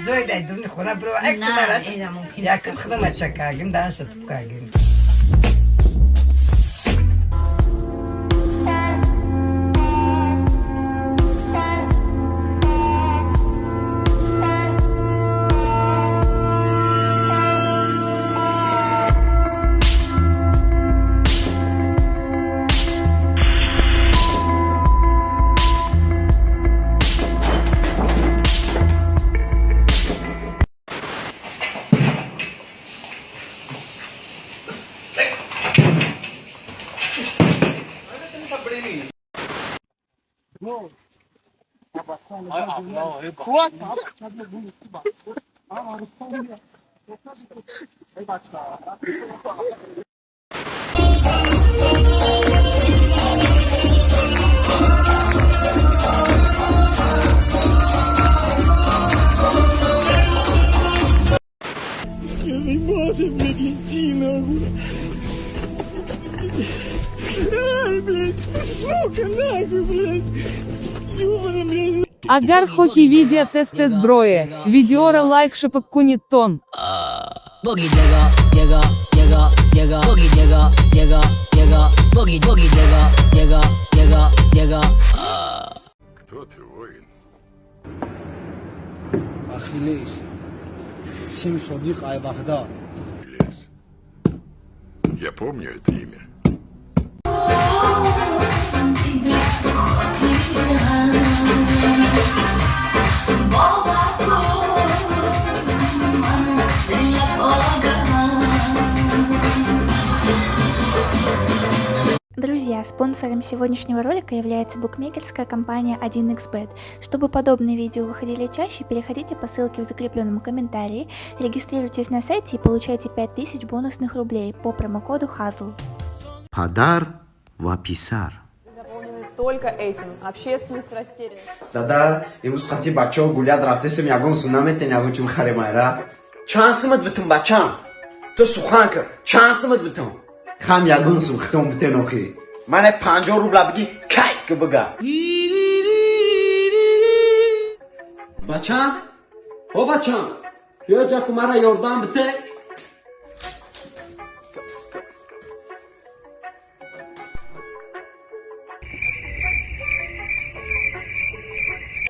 Зои дай дуни хона бро ак тумараш. Яким хидма чакагим, данша тупкагим. Агар хохи видео тест зброї. Видеора лайк шапок тон. Boogie digga, digga, digga, digga, boogie digga, digga, digga, boogie boogie digga, digga, digga, digga. Кто ты, воин? Ахиллес. Сим Содиқ Айвахда. Лес. Я помню это имя. Друзья, спонсором сегодняшнего ролика является букмекерская компания 1xBet. Чтобы подобные видео выходили чаще, переходите по ссылке в закрепленном комментарии, регистрируйтесь на сайте и получайте 5000 бонусных рублей по промокоду HAZL. Падар ва писар. Заполнены только этим. Общественность растеряна. Дада, имрӯз қати бачаҳо гулят рафтесем, ягон сум наметен, ягон чим харемайра. Чанд сумат битум, бачам? Ту сухан кар, чанд сумат битум? Хам ягон сум хитом битен охи. Мане 50 рубла биги, кайф ки бига. Бачам, о бачам, биё ҷаку, мара ёрдам бите.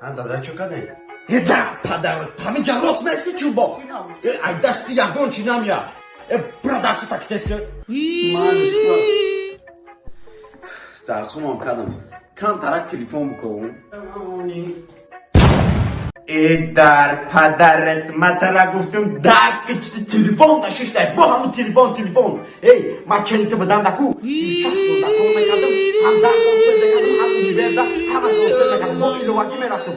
А дада, чо кардем? Э, да падар, ҳаминҷа рост мести, чӯбо. Э, ай дасти ягон чи намя. Э, бира, дасту такитес ки. Дарсумам кардам. Кам тарак телефон бикун. Э, дар падарат, матара гуфтум дарс ки, чити телефон да шиштай бо ҳамун телефон, телефон. Эй, ма челити бадан даку 34 сол да кор мекардам, ҳам дарс успеть мекардам, ҳам универда ҳамаш успеть мекардам, бо иловагӣ мерафтам.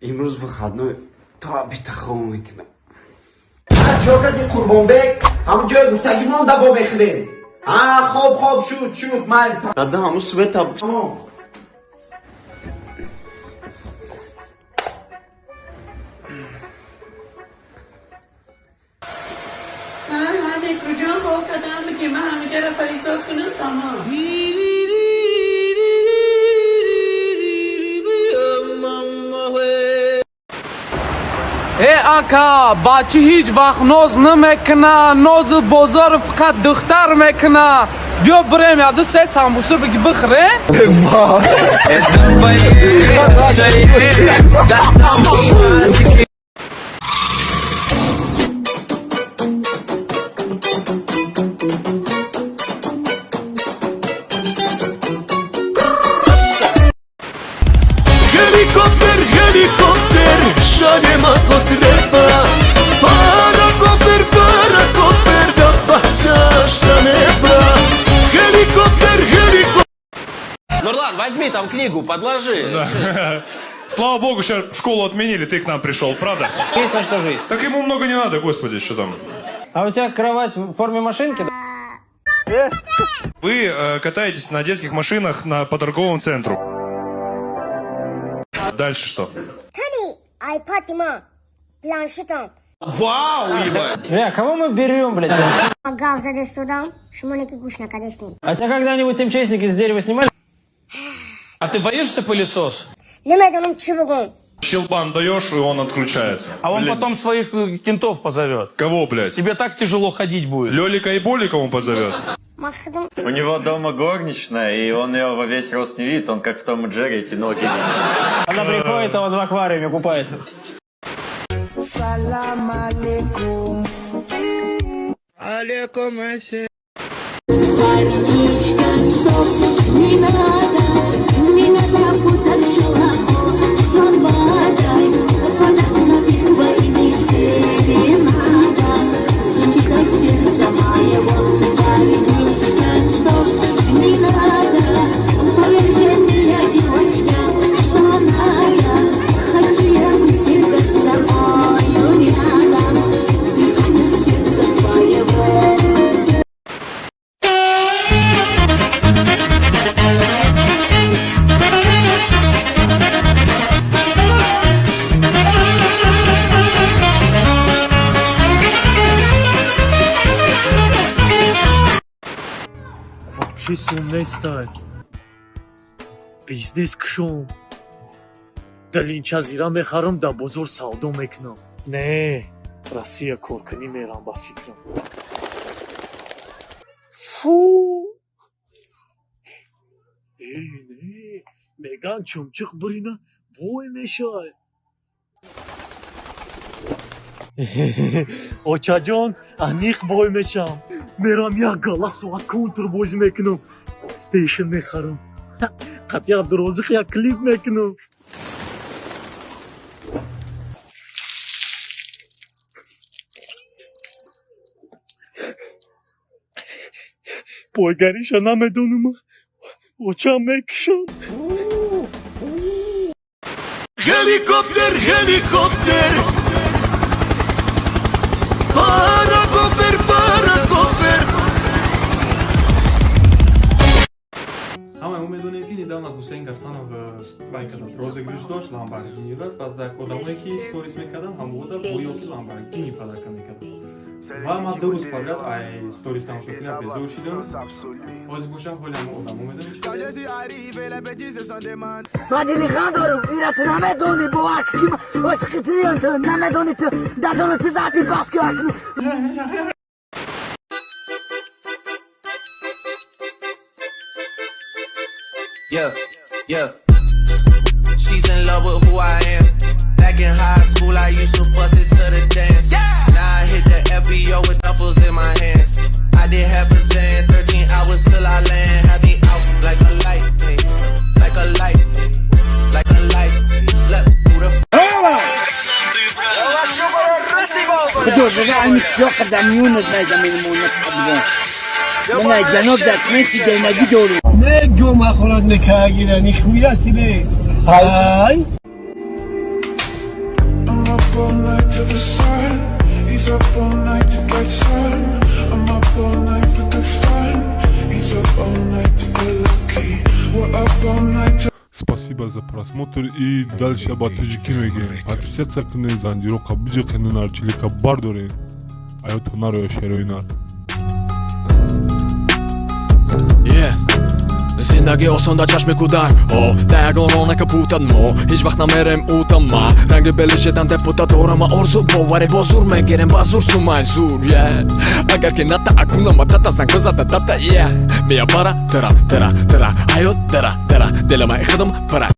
Имрӯз выходной, то бита хоб мекунам. Чо кардӣ, Қурбонбек? Ҳамун ҷои гуфтагӣ монда, бо мехӯрем. А, хоб, хоб, шуд, шуд, майли. Дада, ҳамун света. Тамом. همه کجا خواب کردم که من همه را پریساز کنم، تمام. Э ака, бачи ҳеҷ вақт ноз намекуна, нозу бозору фақат духтар мекуна. Биё бирем, яду се самбуса биги бихӯре. Helikopter, helikopter, šaljema ko treba. Para kofer, para kofer, da bacaš sa neba. Helikopter, helikopter. Нурлан, возьми там книгу, подложи. Слава богу, сейчас школу отменили, ты к нам пришел, правда? Есть на что жить. Так ему много не надо, господи, что там. А у тебя кровать в форме машинки? Вы катаетесь на детских машинах по торговому центру. Дальше что? iPad ма, планшетам. Вау, ебать! Бля, кого мы берем, блядь? Гав задестудам, шумо неки гӯш накадестем. А тебя когда-нибудь МЧСники с дерева снимали? А ты боишься пылесос? Намедонам чӣ бугум. Щелбан даешь, и он отключается. А он Блин. Потом своих кентов позовет. Кого, блядь? Тебе так тяжело ходить будет. Лелика и Болика он позовет? Ман худам. У него дома горничная, и он ее во весь рост не видит, он как в Том и Джерри эти ноги видит. Она приходит, а он в аквариуме купается. Салам алейкум. Алейкум. Не надо, не надо путать шалахо с ламбадой. Панахна и серенада звучит от сердца моего. Царевичка, стоп, не надо. Поверь же мне, девочка, что надо. Хочу я быть всегда с тобою рядом. Дыхание сердца твоего. Вообще сум нестай. Бизнес кушом. Далинча зира мехарам, дар бозор савдо мекунам. Не, Россия коркунӣ мерам, ба фикрам. Фу, э, не, меган чумчуқ бурина бой мешавад. Очаҷон, аниқ бой мешавам. Мерам, як гала соат Контр бозӣ мекунам, Плейстейшн мехарам, қатъи Абдурозиқ як клип мекунам. Бойгариша намедонам, очам мекушам. Helikopter, helikopter. Parakoper, parakoper. Ҳамаи мо медонем, ки недавно Гусейн Гасанов вай кардад, розыгрыш дошт Ламборгини, ва баъд одамое ки сторис мекардан, ҳамода гӯё ки Ламборгини подарка мекарданд. Ва ман 2 рӯз подряд ай сторис тамошо кунам безор шидам. Ҳозир боша, ҳоли ҳама одамо медонем. Ман дили хан дорум, ира ту намедонӣ, бовар ки ошиқи туям, ту намедонӣ, ту дадони ту зади, бас ки. Yeah. She's in love with who I am. Back in high school, I used to bust it to the dance. Now I hit the FBO with duffels in my hands. I did half a Xan, 13 hours till I land. Had me out like a light, hey, like a light, hey, like a light. Hey. Slept through the بدو بقى قدام من جنوب دست جنگی دورو نگو مخورد نکاگیره نخویا سیبه های. I'm up all night to the sun. He's up all night to get some. I'm up all night for good fun. He's up all night to get lucky. We're up all night to Спасибо за просмотр, и дальше ба тоҷикӣ мегӯем. Подписаться кунед, занҷироқа биҷиқенед, нарчилика бардоред. Аёто нароя шерои нар. Yeah. Зиндагӣ осон дар чашми кӯдак, о да ягон рона капутад, мо ҳеҷ вақт намерем утама. Ранги белишедан депутат дорама, орзу боваре бо зур мегирем, ба зур сумай зур. Yeah. Агар ки ната акунама тата занг бизада дата, yeah. Мия бара тара тара тара ҳаёт дара дара дилама худам пара.